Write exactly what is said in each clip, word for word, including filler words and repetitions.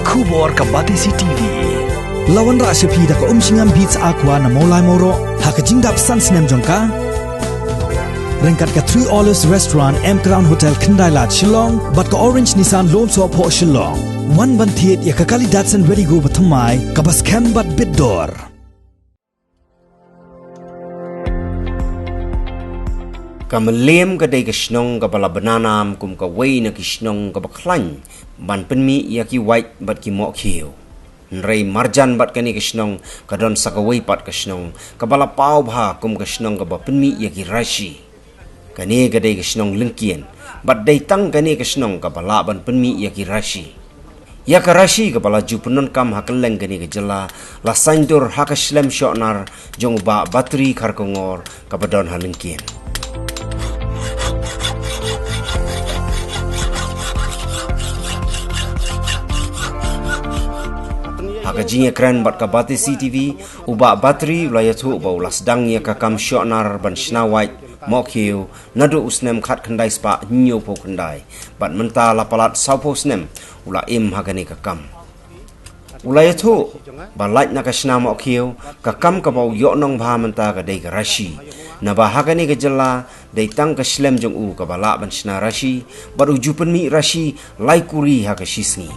Khubor ka Batesi T V. La wanrah sha phi da ka Umshngam Beats Aqua na Mawlai Mawroh ha ka jingdap san snem jong ka. Ryngkat ka Three Olives Restaurant, M Crown Hotel, Khyndai Lad, Shillong, bad ka Orange Nissan Lone Soh Phoh, Shillong. Wan ban thied ïa ka kali Datsun Redi-GO bathymmai kaba skhem bad bit dor. Ka Mylliem ka dei ka shnong kaba la bna nam kum kawei na ki shnong kaba khlaiñ ban pynmih ïa ki wait bad ki mohkhiew. Hynrei marjan bad kane ka shnong ka don sa kawei pat ka shnong kaba la paw bha kum ka shnong kaba pynmih ïa ki rashi. Kane ka dei ka shnong Lyngkien, bad dei tang kane ka shnong kaba lah ban pynmih ïa ki rashi. Ïa ka rashi kaba la ju pyndonkam ha kylleng kane ka jylla la saiñdur ha ka shlem shohnar jong u Bah Batri Kharkongor kaba don ha Lyngkien. Ha ka jingïakren bad ka Batesi T V, u Bah Batri u la ïathuh ba u la sdang ïa ka kam shohnar ban shna wait mohkhiew naduh u snem khatkhyndai spah hynñiewphew khyndai, bad mynta la palat sawphew snem u la im ha kane ka kam. U la ïathuh ba lait na ka shna mohkhiew, ka kam kaba u ïoh nongbha mynta ka dei ka rashi. Naba ha kane ka jylla dei tang ka shlem jong u kaba lah ban shna rashi, bad u ju pynmih rashi lai kuri ha ka shisngi.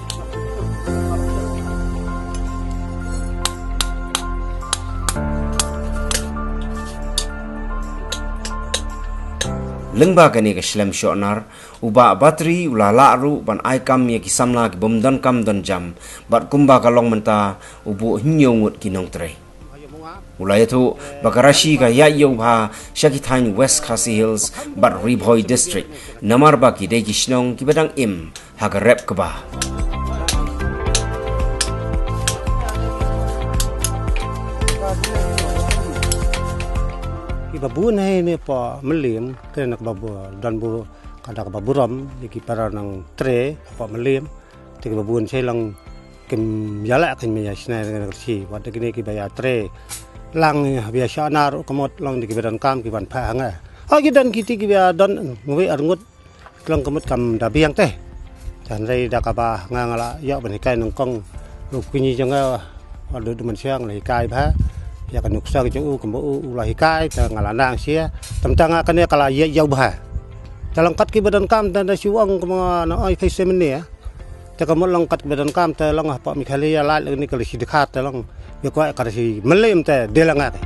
Lyngba kane ka shlem shohnar, u Bah Batri u la lah ruh ban ai kam ïa ki samla ki bym donkam donjam, bad kumba ka long mynta u buh hynñiew ngut ki nongtrei. U la ïathuh ba ka rashi ka ïaid ïew bha sha ki thaiñ West Khasi Hills bad Ri Bhoi District, namar ba ki dei ki shnong kiba dang im ha ka rep kba. Kiba bun hi ne hapoh Mylliem, kane na kaba bu-, don bu-, ka da kaba burom ïa ki para nongtrei hapoh Mylliem. Te kiba bun shai long kim ïaleh kin ïa shna ka rashi, wat da kine kiba ïatrei lang, ba ïa shohnar ka mut long da kiba donkam ki ban phah ha nga. Ha ki don kiti kiba don ngwei ar ngut, long ka mut kam da biang te. Te hynrei da kaba nga nga la ïoh ban hikai nyngkong u kñi jong nga, wat da u Mynshiang la hikai bha ïa ka nuksa jong u, kumba u, u la hikai, te nga la nang sha. Te mynta nga kane ka la ïa ïoh bha. Te long kat kiba donkam te da shu ong kumba nga ong phai se mynne. Te ka mut long kat ba donkam te long hapoh Meghalaya lait lane ka la shi dkhar te long. Ïa kwah ka la shi Mylliem te dei la nga te.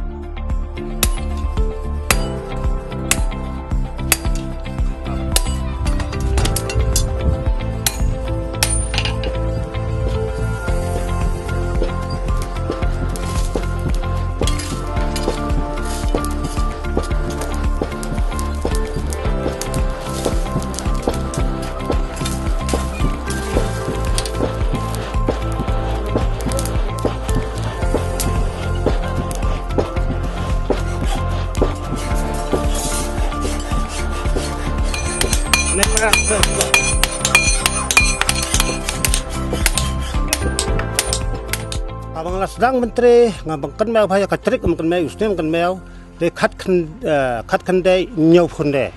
Haba nga la sdang ban trei, nga ban kynmaw bha ïa ka tarik, nga ban kynmaw u snem, kynmaw dei khat khyn-, eh, khat khyndai hynñiewphew khyndai.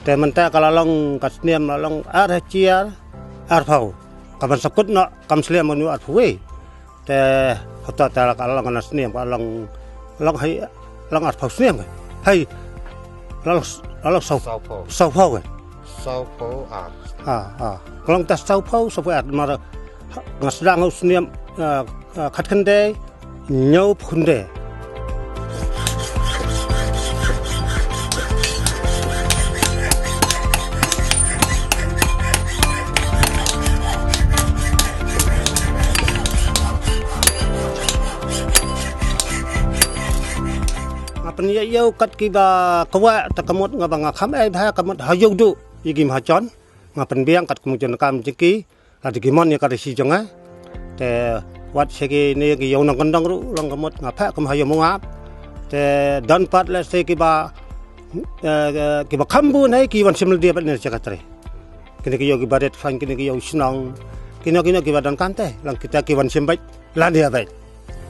Te mynta ka la long ka snem la long ar hajar arphew. Ka ban sa kut noh kam slem manu arphew wei. Te hato te la ka long na snem ka long, long hai, long arphew snem ka. Hai, long, long saw, sawphew. Sawphew ka. Sawphew ar. Ah, ah. Ka long ta sawphew, sawphew ar mar nga sdang u snem, eh, eh, khat khyndai hynñiewphew khyndai. Nga pynïaid ïew kat kiba kwah, te ka mut nga ba nga kham ei bha ka mut ha ïew duh ïa ki mahajon. Nga pynbiang kat kum ki jong kam jong ki. Lada ki mon ïa ka rashi jong nga. Te wat sha kine ki ïew nongkyndong ruh long ka mut nga phah kum ha ïew mungap. Te don pat lehse kiba, eh, kiba kham bun hi ki wan shim lade bad ne secretary. Kine ki ïew kiba rit khlaiñ, kine ki ïew shnong. Kino kino kiba donkam te long kita ki wan shim bad lade bad.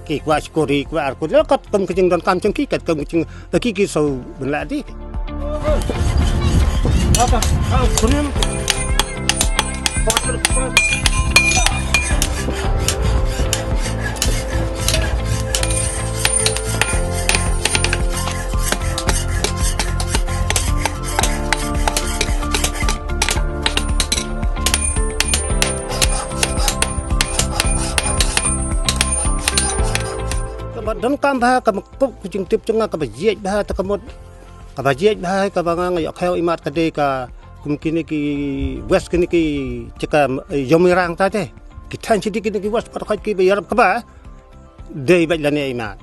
Ki kwah shi kuri, kwah ar kuri, la kat kum ka jingdonkam jong ki, kat kum ka jing, ba ki ki shu ban lah dei. Donkam bha ka mekup ka jingtip jong nga kaba jied bha ta ka mut. Kaba jied bha kaba nga nga ïoh khiew imat ka dei ka kum kine ki west kine ki jaka eh, Jong Mirang ta te. Ki thaiñ shi dei kine ki west pat khot ki ba ïarap kaba. Dei bad lane imat.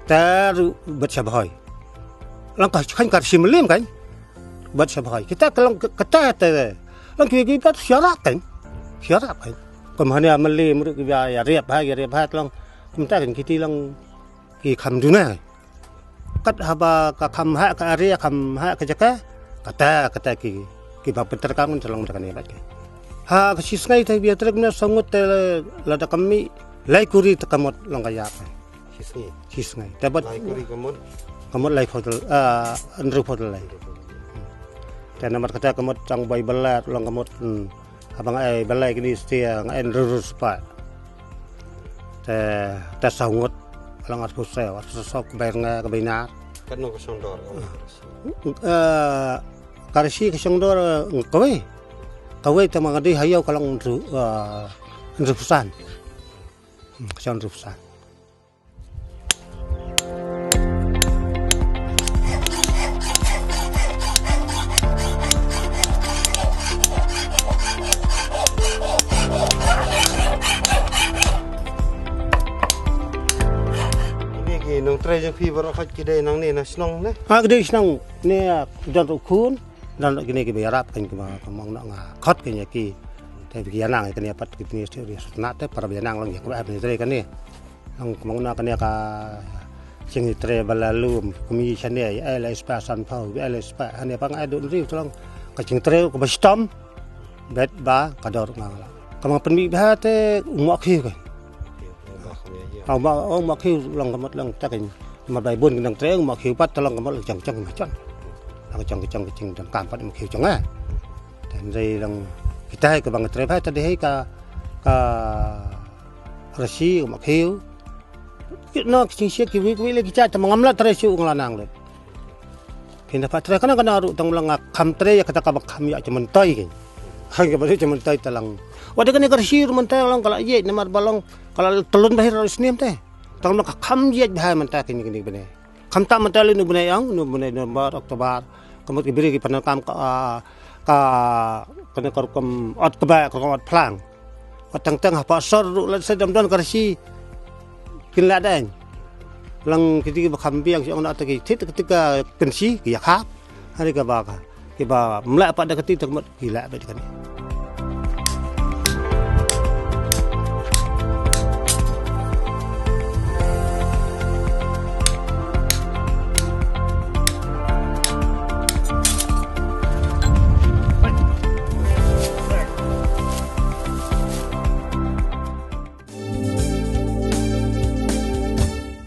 Ta ruh bad sha Bhoi. Lang ka khan kar shi mlim kan. Bad sha Bhoi. Kita ka lang kata te. Lang ki ki bad syarat kan. Syarat kan. Kum hane amali mru ki ba ïarap ha ïarap ha lang. Kumta kan kiti lang ki kham duna. Kat haba ka kham ha ka area kham ha ka jaka. Kata kata ki ki ba pynter kam kan long da kane bad ki. Ha ka shisngai te bia trek ne sangut te lada kami lai kuri te kamot long ka ïap. Shisngi. Shisngai. Te bad Lai kuri kamot. Kamot lai photel ah andru photel lai. Te namar kata kamot tang bai belat long kamot. Hmm. Haba nga ai belai kini setia nga ai andru spa. Te te sangut long ar pusai ar pusai ka bai nga ka bai nar. Kan no ka song dor. Eh, Karshi ka song dor eh, kawei. Kawei te ma nga dei hayau ka long andru eh, andru pusan. Hmm, ka song andru pusan. Ini ki nongtrei jong phi baroh khot ki dei nangne na shnong ne? Ha, ki dei shnong ne, ah, don ruh khun, don ruh kine ki ba ïarap kan ki ba ka mong na nga khot kan ïa ki. Te ki ïa nang kane pat ki ni sri sri na te para ba ïa nang long ïa ka ba ni trei kane. Nang ka mong na kane ka jingtrei ba la lum kum i shane ïa ai la ispa san pau ïa ai la ispa hane pa nga ai dun ri tolong ka jingtrei ka ba stom bet ba ka dor nga la. Ka mang pynmih ba te u mok hi ka. Au ma au ma khiu long ka mot long ta ka ma bai bun nang trei ma khiu pat ta long ka mot long chang chang ma chang. Long chang chang chang dan kam pat ma khiu chang eh. Tan dei long kita ka bang trei pat ta dei ka ka rasi ma khiu. Ki no ki ching sia ki wi wi le ki cha ta ma ngam la trei siu ngla nang le. Phin da pat trei kana kana ruh tang lang kham trei ïa kata ka ba kham ïa cha mentai ki. Kham ka ba cha mentai ta lang. Wa da kane ka rasi ruh mentai lang ka la ye namar ba long ka la telun ba hi ruh snem te. Tang no ka kham ye bha mentai kini kini bne. Kham ta mentai le nu bne yang nu bne November October. Ka mut ki bri ki pan kam ka ah, ka kane ka rukom ot ka ba ka rukom ot phlang. Wat tang tang ha pa sor ruh la se dam don ka rasi. Kin la dang. Lang ki ti ba kham biang si ong na ta ki tit ki ti ka kynsi ki ïa khap. Hari ka ba ka. Ki ba mla pa da ka ti tak mut ki la ba ka ni.